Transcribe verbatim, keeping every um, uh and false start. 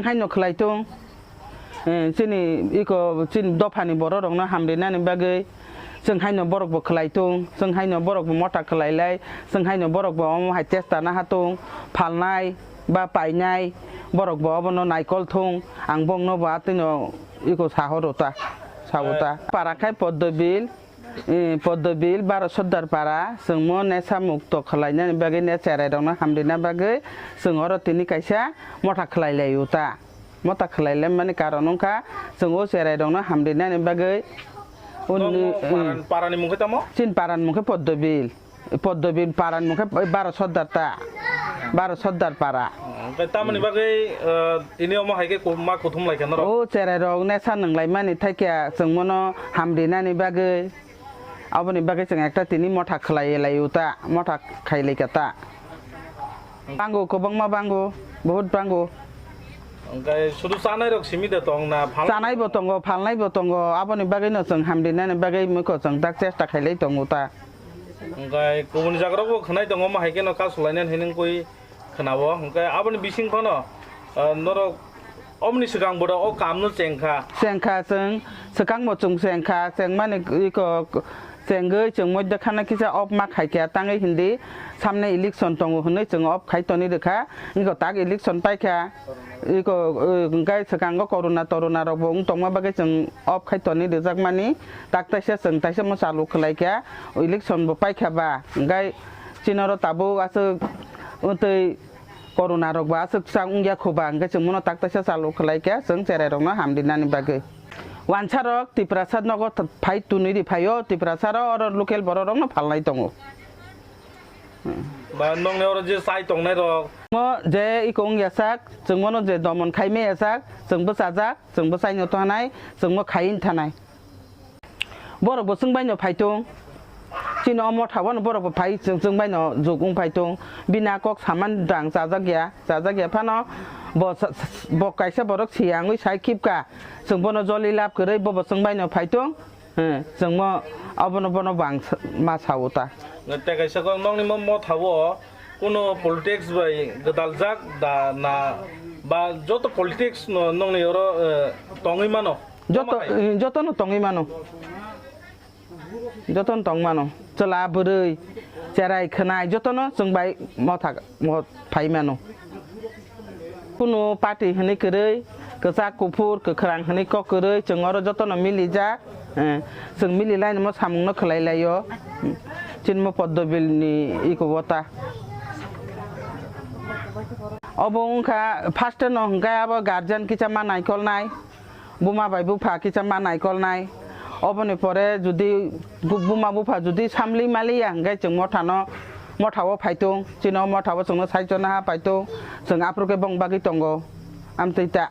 Haino khlai tung. Eh, chini iko, chini dophani borok rokno hamrinani bagwi chwng haino borok bo khlai tung, chwng haino borok bo motha khlai lai, chwng haino borok bo omo hai chesta naha tung, phalnai ba painai, borok bo obono naikol thung, ang bongno bo atwino iko sahoro ta, sao ta. Para khai Poddobil, eh, Poddobil, Baro Sordar para, chwngmo nesa mukto khlainani bagwi, ne cherai rokno hamrina bagwi, chwng oro tini kaisa motha khlai laio ta. Motha khlai laimani karon wngkha, chwng o cherai rokno hamrinani bagwi. Nokno paran-, parani mung khe tamo? Chin parani mung khe Poddobil. Poddobil parani mung khe Baro Sordar ta. Baro Sordar para. Hwnkhe tamoni bagwi, eh, tini omo hai khe ku-, ma kuthum lai kha norok? O cherai rok nesa nwnglai mani thai khe chwng mono hamrinani bagwi. Aboni bagwi chwng ekta tini motha khlai laio ta, motha khai lai kha ta. Bango, kwbangma bango, bahut bango. Hwnkhe sudu chanai rok simi de tong na, phalnai? Chanai bo tongo, phalnai bo tongo, aboni bagwi no chwng hamrinani bagwi muikwthwng tak chesta khai lai tongo ta. Hwnkhe kubuni jaga rok bo khwnai tongo, omo hai khe no kasu lainani hinwi koi khwnao. Hwnkhe aboni bising phano, ah, norok omoni swkang bodo o kaam no chengkha. Chengkha chwng, swkang bo chwng chengkha, chengmani iko chengwi chwng moidya khana kisa off ma khaikha tangwi hindi samne election tongo hwnwi chwng off khai toni rwkha. Iko tak election paikha, iko, eh, hwnkhe swkango corona torona rok bo wng tongma bagwi chwng off khai toni rwjakmani tak taisa chwng taisa mo chalu khwlaikha, election bo paikha ba hwnkhe chinoro tabuk aswk wngtwi Corona rok ba aswk kisa wngya kho ba, hwnkhe chwng mono tak taisa chalu khlai khe chwng cherai rokno hamrinani bagwi. Wansa rok Tiprasa nogo th-, phai tunui ri phaio, Tiprasa ro oro local borok rokno phalnai tongo. Ba nongni oro je chai tongnai rok? Mo je iko wngya sak, chwng mono je domon khai maya sak, chwng bwchajak, chwng bwchaino tongnai, chwng mo khai wng thanai. Borok bo chwng bai no phai tongo. Chini o motha o no borok bo phai chwng, chwng bai no juk wng phai tongo. Bini a kok saman dang chajak ya, chajak ya phano bo sa-, sa-, bo kaisa borok siyangwi sai khibka. Chwng bono joli lab kwrwi bo bo chwng bai no phai tongo. He, chwng mo obono bono bo ang sa-, ma sao ta. Tei kaisa kok nokni mo motha o kuno politics bai gwdaljak da na ba joto politics no nokni oro, eh, tongwi mano? Joto, omo hai. Eh, jotono tongwi mano. Jotono tong mano. Chwla, bwrwi, cherai, khwnai, jotono chwng bai motha, mo-, phai mano. Kunu party hwnwi kwrwi, kwchak, kuphur, kwkhwrang hwnwi kok kwrwi, chwng oro jotono milijak. Eh, chwng mili lainimo samungno khwlai laio. Chinmo Poddobilni iko wota. Obo wngkha first no hwnkhe abo guardian kisa ma naikolnai. Buma bai bupha kisa ma naikolnai. Oboni pore judi bu-, buma bupha judi samli maliya hwnkhe chwng mothano, mothao phaitung, chini o mothao chwngno saichona ha paitung, chwng aphuru khe bong bagwi tongo. Amtwi ta.